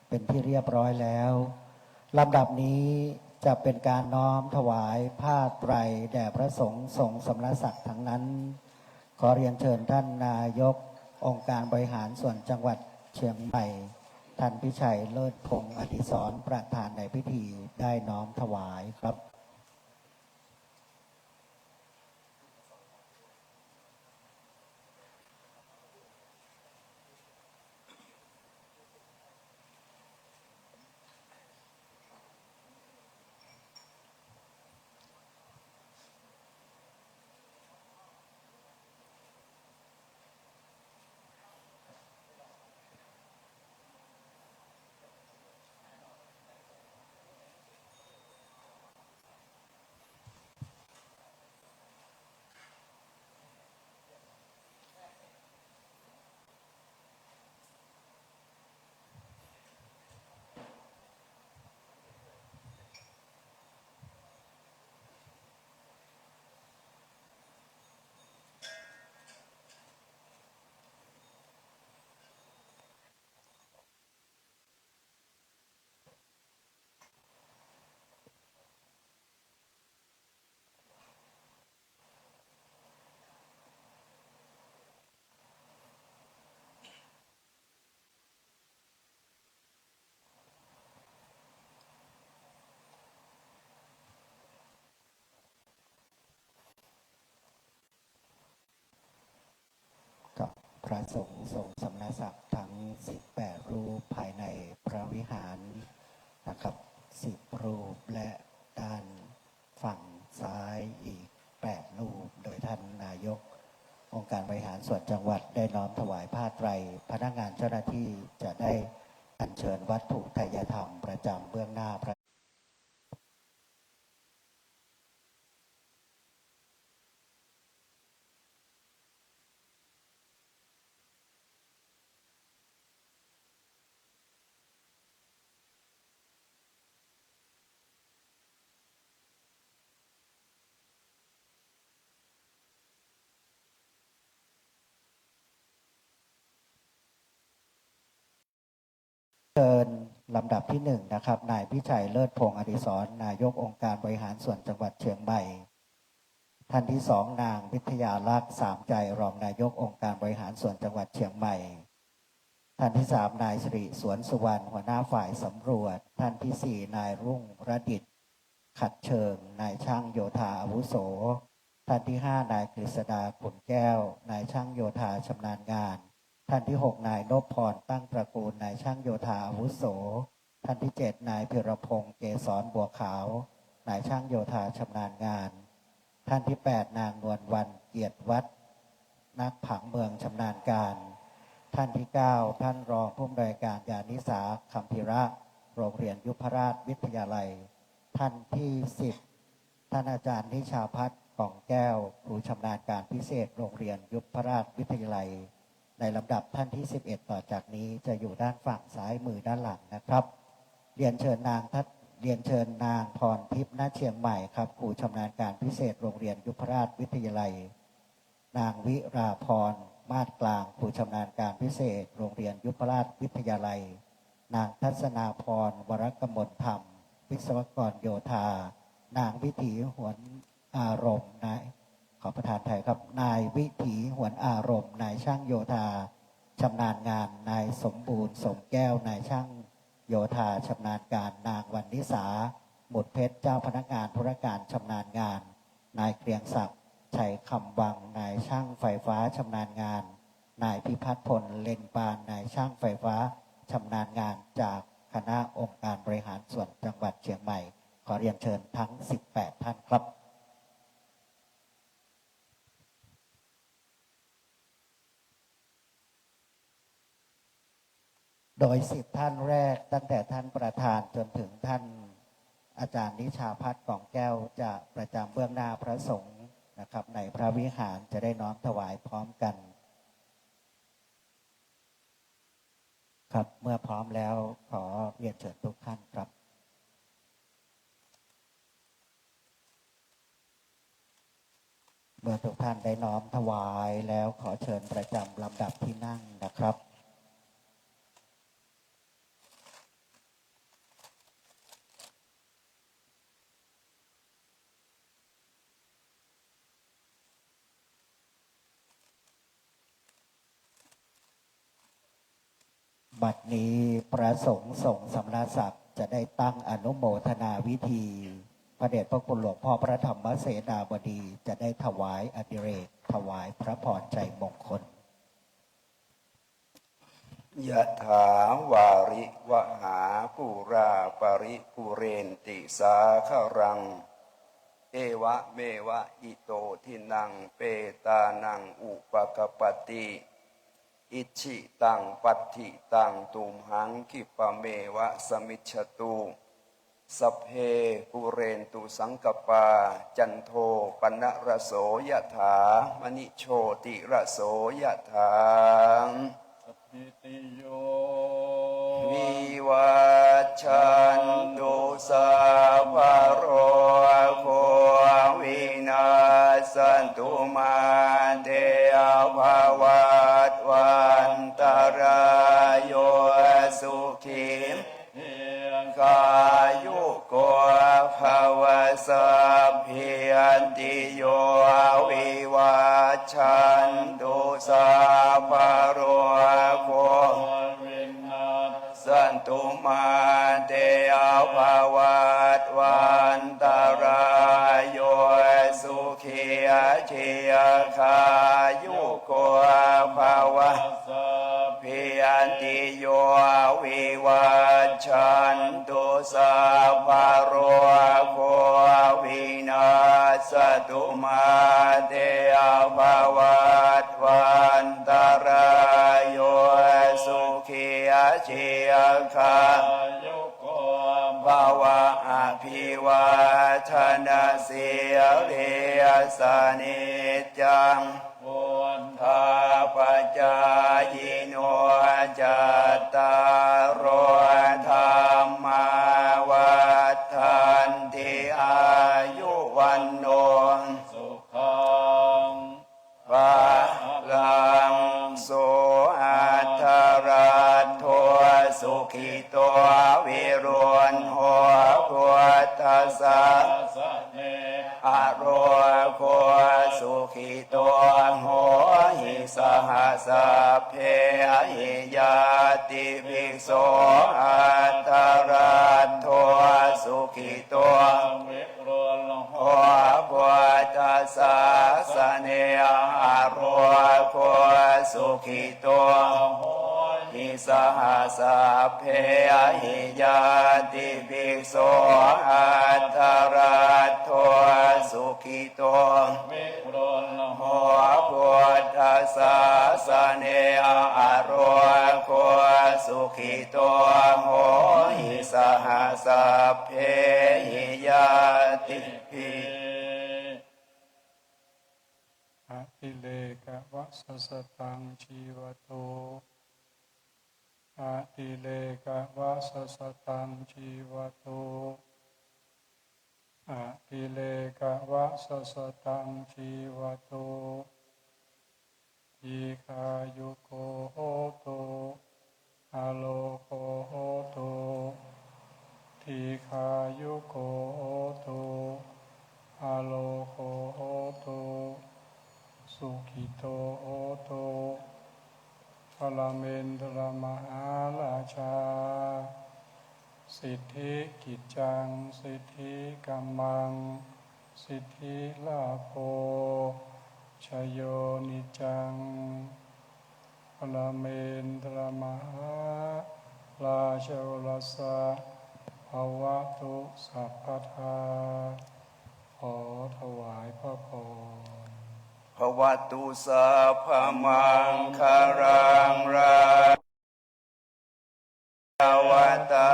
เป็นที่เรียบร้อยแล้ว ลำดับนี้จะเป็นการน้อมถวายผ้าไตรแด่พระสงฆ์ทรงสมณศักดิ์ทั้งนั้น ขอเรียนเชิญท่านนายกองค์การบริหารส่วนจังหวัดเชียงใหม่ ท่านพิชัยเลิศพงศ์อดิศร ประธานในพิธีได้น้อมถวายครับกับพระสงฆ์ทรงสมณศักดิ์ทั้งสิบแปดรูปภายในพระวิหารนะครับ สิบรูป และด้านฝั่งซ้ายอีกแปดรูป โดยท่านนายก องค์การบริหารส่วนจังหวัดได้น้อมถวายผ้าไตร พนักงานเจ้าหน้าที่จะได้อัญเชิญวัตถุไทยธรรมประจำเบื้องหน้าพระ เชิญลำดับที่หนึ่งนะครับ นายพิชัย เลิศพงษ์อดิศร นายกองค์การบริหารส่วนจังหวัดเชียงใหม่ ท่านที่สอง นางวิทยาลักษณ์ สามใจ รองนายกองค์การบริหารส่วนจังหวัดเชียงใหม่ ท่านที่สาม นายสิริ สวนสุวรรณ หัวหน้าฝ่ายสำรวจ ท่านที่สี่ นายรุ่งระดิต ขัดเชิง นายช่างโยธาอาวุโส ท่านที่ห้า นายกฤษดา ขุนแก้ว นายช่างโยธาชำนาญงาน ท่านที่หก นายนพพร ตั้งตระกูล นายช่างโยธาอาวุโส ท่านที่เจ็ด นายพีรพงษ์ เกษร บัวขาว นายช่างโยธาชำนาญงาน ท่านที่แปด นางนวลวรรณ เกียรติวัฒน์ นักผังเมืองชำนาญการ ท่านที่เก้า ท่านรองผู้อำนวยการ ยานิสา คัมภีระ โรงเรียนยุพราชวิทยาลัย ท่านที่สิบ ท่านอาจารย์นิชาพัฒน์ กองแก้ว ครูชำนาญการพิเศษ โรงเรียนยุพราชวิทยาลัย ในลำดับท่านที่สิบเอ็ด ต่อจากนี้จะอยู่ด้านฝั่งซ้ายมือด้านหลังนะครับ เรียนเชิญนางทัศ- เรียนเชิญนางพรทิพย์ ณ เชียงใหม่ครับ ครูชำนาญการพิเศษ โรงเรียนยุพราชวิทยาลัย นางวิราพร มาศกลาง ครูชำนาญการพิเศษ โรงเรียนยุพราชวิทยาลัย นางทัศนาพร วรกมลธรรม วิศวกรโยธา นางวิถี หวนอารมณ์ นาย ขอประทานอภัยครับ นายวิถี หวนอารมณ์ นายช่างโยธาชำนาญงาน นายสมบูรณ์ สมแก้ว นายช่างโยธาชำนาญการ นางวรรณิสา หมุดเพชร เจ้าพนักงานธุรการชำนาญงาน นายเกรียงศักดิ์ ชัยคำวัง นายช่างไฟฟ้าชำนาญงาน นายพิพัฒน์พล เล็งปาน นายช่างไฟฟ้าชำนาญงาน จากคณะองค์การบริหารส่วนจังหวัดเชียงใหม่ ขอเรียนเชิญทั้งสิบแปดท่านครับ โดยสิบท่านแรก ตั้งแต่ท่านประธานจนถึงท่านอาจารย์นิชาพัฒน์ กองแก้ว จะประจำเบื้องหน้าพระสงฆ์นะครับ ในพระวิหาร จะได้น้อมถวายพร้อมกันครับ เมื่อพร้อมแล้วขอเรียนเชิญทุกท่านครับ เมื่อทุกท่านได้น้อมถวายแล้ว ขอเชิญประจำลำดับที่นั่งนะครับ บัดนี้พระสงฆ์ทรงสมณศักดิ์จะได้ตั้งอนุโมทนาวิธี พระเดชพระคุณหลวงพ่อพระธรรมเสนาบดีจะได้ถวายอดิเรก ถวายพระพรชัยมงคล Yathā vārivahā pūrā paripūrenti sāgaraṃ, evameva ito dinnaṃ petānaṃ upakappati. Icchitaṃ patthitaṃ tumhaṃ khippameva samijjhatu. Sabbe pūrentu saṅkappā, cando paṇṇaraso yathā, maṇi jotiraso yathā. Sabbītiyo vivajjantu, sabbarogo vinassatu, mā te bhavatvantarāyo, sukhī dīghāyuko bhava. Sabbītiyo vivajjantu, sabbarogo vinassatu, mā te bhavatvantarāyo, sukhī dīghāyuko bhava. Sabbītiyo vivajjantu, sabbarogo vinassatu, mā te bhavat antarāyo sukhī dīghāyuko bhava. Abhivādanasīlissa niccaṃ vuḍḍhāpacāyino cattāro dhammā vaḍḍhanti āyu vaṇṇo sukhaṃ balaṃ. So atthaladdho sukhito viruḷho buddhasāsane arogo sukhito hohi saha sabbehi ñātibhi. So atthaladdho sukhito viruḷho buddhasāsane arogo sukhito hohi saha sabbehi ñātibhi. So atthaladdho sukhito viruḷho buddhasāsane arogo sukhito hohi saha sabbehi ñātibhi. Atirekavasasataṃ jīvato. Atirekavasasataṃ jīvato. Atirekavasasataṃ jīvato. Dīghāyuko hotu, arogo hotu. Dīghāyuko hotu, arogo hotu. Sukhito hotu. Brahmendra mahārājā, siddhikiccaṃ siddhikammaṃ siddhilābho jayo niccaṃ. Brahmendra mahārājassa bhavatu sabbadā. ขอถวายพระพร Bhavatu sabbamaṅgalaṃ. Ra- Yāvatā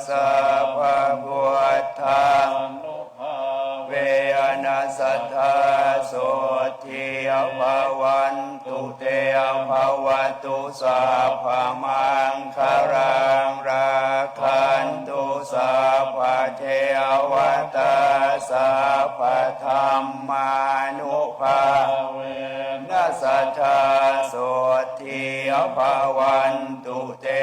sabbabuddhānubhāvena sadā sotthī bhavantu te. Bhavatu sabbamaṅgalaṃ, rakkhantu sabbadevatā, sabbadhammānubhāvena sadā sotthī bhavantu te.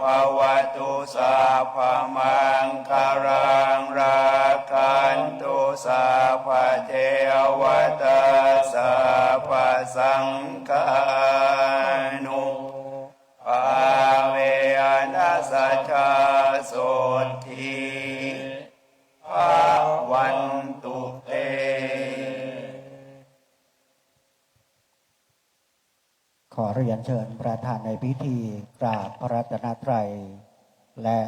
Bhavatu sabbamaṅgalaṃ, rakkhantu sabbadevatā, sabbasaṅghānubhāvena sadā sotthī bhavantu te. ขอเรียนเชิญประธานในพิธีกราบพระรัตนตรัย และ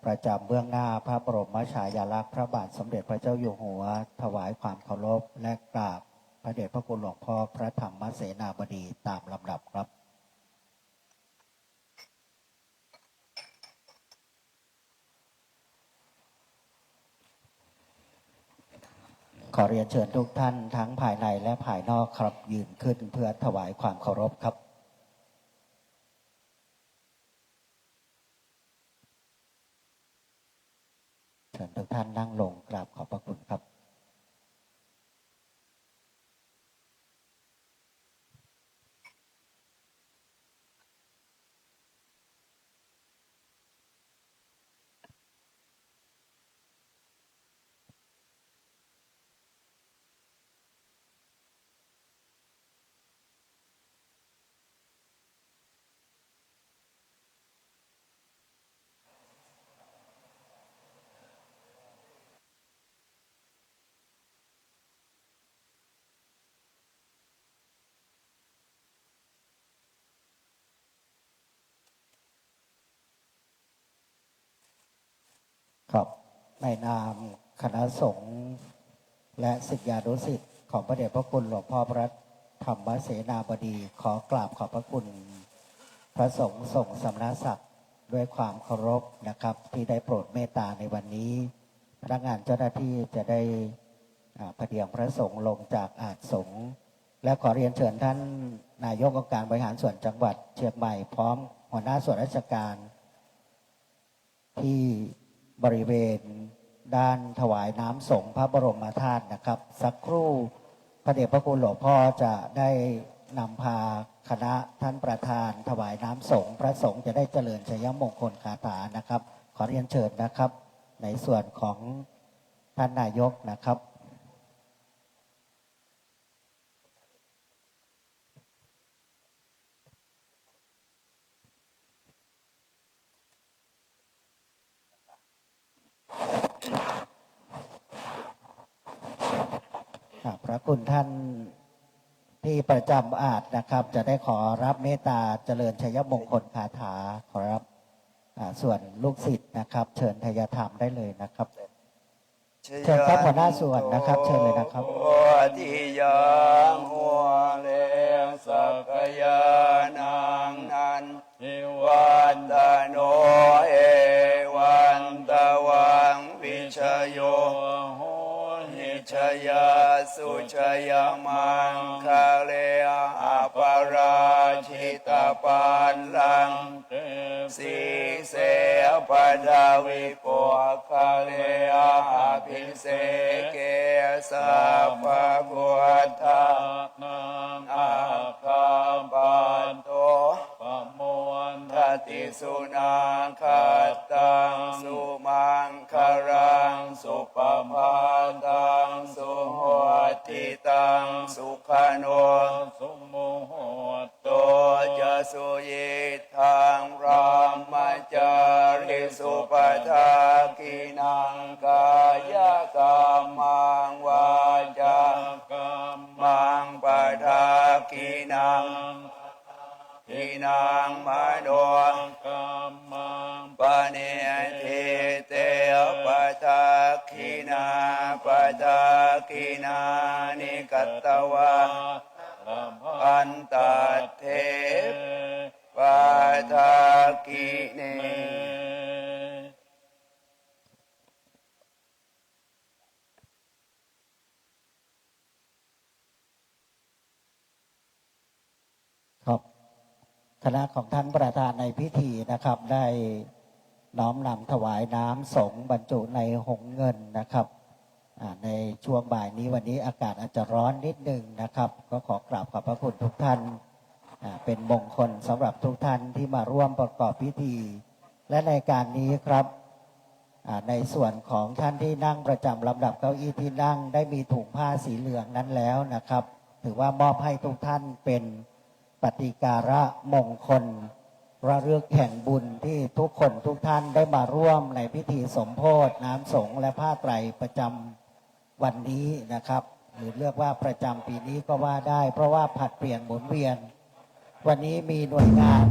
ประจำเบื้องหน้าพระบรมฉายาลักษณ์พระบาทสมเด็จพระเจ้าอยู่หัว ถวายความเคารพ และกราบพระเดชพระคุณหลวงพ่อพระธรรมเสนาบดีตามลำดับครับ ขอเรียนเชิญทุกท่านทั้งภายในและภายนอกครับ ยืนขึ้นเพื่อถวายความเคารพครับ เชิญทุกท่านนั่งลงกราบขอบพระคุณครับ ครับ ในนามคณะสงฆ์และศิษยานุศิษย์ของพระเดชพระคุณหลวงพ่อพระ ธรรมเสนาบดี ขอกราบขอบพระคุณพระสงฆ์ทรงสมณศักดิ์ด้วยความเคารพนะครับ ที่ได้โปรดเมตตาในวันนี้ พนักงานเจ้าหน้าที่จะได้อ่าผเดียงพระสงฆ์ลงจากอาสน์สงฆ์ และขอเรียนเชิญท่านนายกองค์การบริหารส่วนจังหวัดเชียงใหม่ พร้อมหัวหน้าส่วนราชการ ที่บริเวณด้านถวายน้ำสงฆ์พระบรมธาตุนะครับ สักครู่พระเดชพระคุณหลวงพ่อจะได้นำพาคณะท่านประธานถวายน้ำสงฆ์ พระสงฆ์จะได้เจริญชัยมงคลคาถานะครับ ขอเรียนเชิญนะครับ ในส่วนของท่านนายกนะครับ ครับ พระคุณท่านที่ประจำอาสน์นะครับ จะได้ขอรับเมตตาเจริญชัยมงคลคาถา ขอรับอ่าส่วนลูกศิษย์นะครับ เชิญไทยธรรมได้เลยนะครับ เชิญครับ หัวหน้าส่วนนะครับ เชิญเลยนะครับ bodhiyā mūle sakyānaṃ nandivaḍḍhano, evaṃ tvaṃ vijayo hohi jayassu jayamaṅgale, aparājitapallaṅke sīse paṭhavipokkhare, abhiseke sabbabuddhānaṃ aggappatto pamodati. Sunakkhattaṃ sumaṅgalaṃ supabhātaṃ suhuṭṭhitaṃ, sukhaṇo sumuhutto ca suyiṭṭhaṃ brahmacārisu, padakkhiṇaṃ kāyakammaṃ vācākammaṃ padakkhiṇaṃ, padakkhiṇaṃ manokammaṃ paṇidhī te padakkhiṇā, padakkhiṇāni katvāna labhantatthe padakkhiṇe. ครับ คณะของท่านประธานในพิธีนะครับ ได้น้อมนำถวายน้ำสงฆ์บรรจุในหงส์เงินนะครับ อ่า ในช่วงบ่ายนี้ วันนี้อากาศอาจจะร้อนนิดนึงนะครับ ก็ขอกราบขอบพระคุณทุกท่าน อ่า เป็นมงคลสำหรับทุกท่านที่มาร่วมประกอบพิธี และในการนี้ครับ อ่า ในส่วนของท่านที่นั่งประจำลำดับเก้าอี้ที่นั่ง ได้มีถุงผ้าสีเหลืองนั้นแล้วนะครับ ถือว่ามอบให้ทุกท่านเป็นปฏิการะมงคล ระลึกแห่งบุญที่ทุกคนทุกท่านได้มาร่วมในพิธีสมโภชน้ำสงฆ์และผ้าไตรประจำวันนี้นะครับ หรือเรียกว่าประจำปีนี้ก็ว่าได้ เพราะว่าผลัดเปลี่ยนหมุนเวียน วันนี้มีหน่วยงาน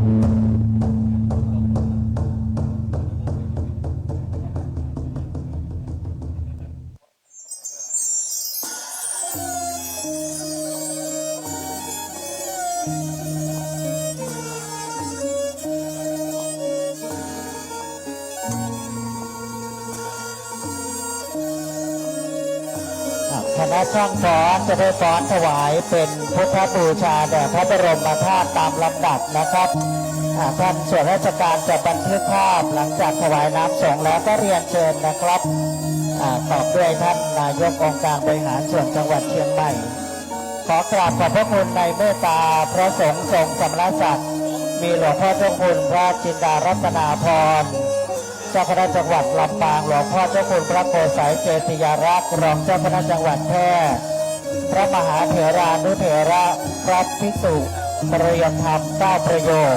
อ่ะ คณะช่างฟ้อนจะได้ฟ้อนถวายเป็นพุทธบูชาแด่พระบรมธาตุตามลำดับนะครับ อ่ะ ท่านส่วนราชการจะบันทึกภาพหลังจากถวายน้ำสงฆ์แล้วก็เรียนเชิญนะครับ อ่ะ ตอบด้วยท่านนายกองค์การบริหารส่วนจังหวัดเชียงใหม่ ขอกราบขอบพระคุณในเมตตาพระสงฆ์ทรงสมณศักดิ์ มีหลวงพ่อเจ้าคุณพระจินดารัตนาภรณ์ เจ้าคณะจังหวัดลำปาง หลวงพ่อเจ้าคุณพระโกษาเจติยารักษ์ รองเจ้าคณะจังหวัดแพร่ พระมหาเถรานุเถระ พระภิกษุ ประโยคธรรมเก้าประโยค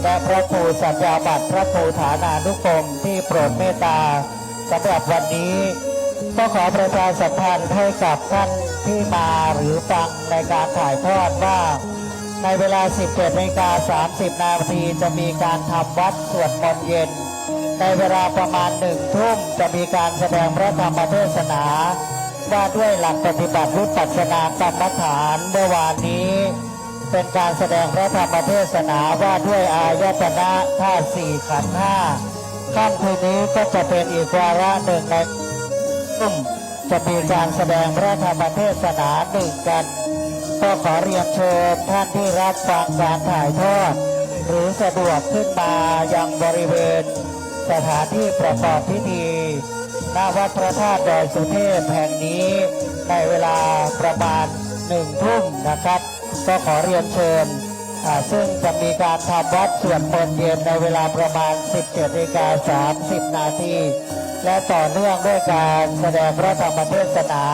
และพระครูสัญญาบัตร พระครูฐานานุกรมที่โปรดเมตตาสำหรับวันนี้ ก็ขอประชาสัมพันธ์ให้กับท่านที่มาหรือฟังในการถ่ายทอดว่า ในเวลา สิบเจ็ดนาฬิกาสามสิบนาที จะมีการทำวัตรสวดมนต์เย็น ในเวลาประมาณหนึ่งทุ่ม จะมีการแสดงพระธรรมเทศนา ว่าด้วยหลักปฏิบัติวิปัสสนากรรมฐานเมื่อวานนี้ เป็นการแสดงพระธรรมเทศนาว่าด้วยอายตนะธาตุสี่ขันธ์ห้า ค่ำคืนนี้ก็จะเป็นอีกวาระหนึ่งใน ซึ่งจะมีการแสดงพระธรรมเทศนาหนึ่งกัน ก็ขอเรียนเชิญท่านที่รับฟังการถ่ายทอด หรือสะดวกขึ้นมายังบริเวณสถานที่ประกอบพิธี ณ วัดพระธาตุดอยสุเทพแห่งนี้ ในเวลาประมาณหนึ่งทุ่มนะครับ ก็ขอเรียนเชิญ อ่า ซึ่งจะมีการทำวัตรสวดมนต์เย็นในเวลาประมาณ สิบเจ็ดนาฬิกาสามสิบนาที และต่อเนื่องด้วยการแสดงพระธรรมเทศนา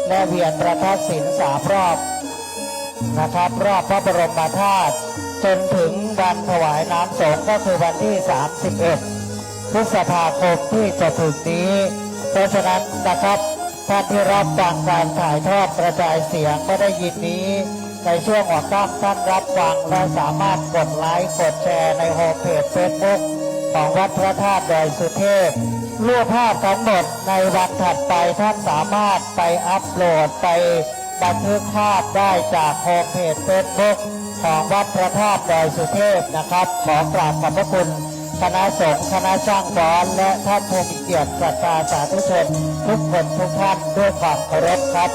และเวียนประทักษิณสามรอบนะครับ รอบพระบรมธาตุ จนถึงวันถวายน้ำสงฆ์ก็คือวันที่ สามสิบเอ็ด พฤษภาคมที่จะถึงนี้ เพราะฉะนั้นนะครับ ท่านที่รับฟังการถ่ายทอดกระจายเสียงเมื่อได้ยินนี้ ในช่วงหัวค่ำท่านรับฟังและสามารถกดไลค์กดแชร์ในโฮมเพจเฟซบุ๊กของวัดพระธาตุดอยสุเทพ รูปภาพทั้งหมดในวันถัดไปท่านสามารถไปอัปโหลดไปบันทึกภาพได้จากโฮมเพจเฟซบุ๊กของวัดพระธาตุดอยสุเทพนะครับ ขอกราบขอบพระคุณคณะสงฆ์คณะช่างฟ้อนและท่านผู้มีเกียรติศรัทธาสาธุชนทุกคนทุกท่านด้วยความเคารพครับ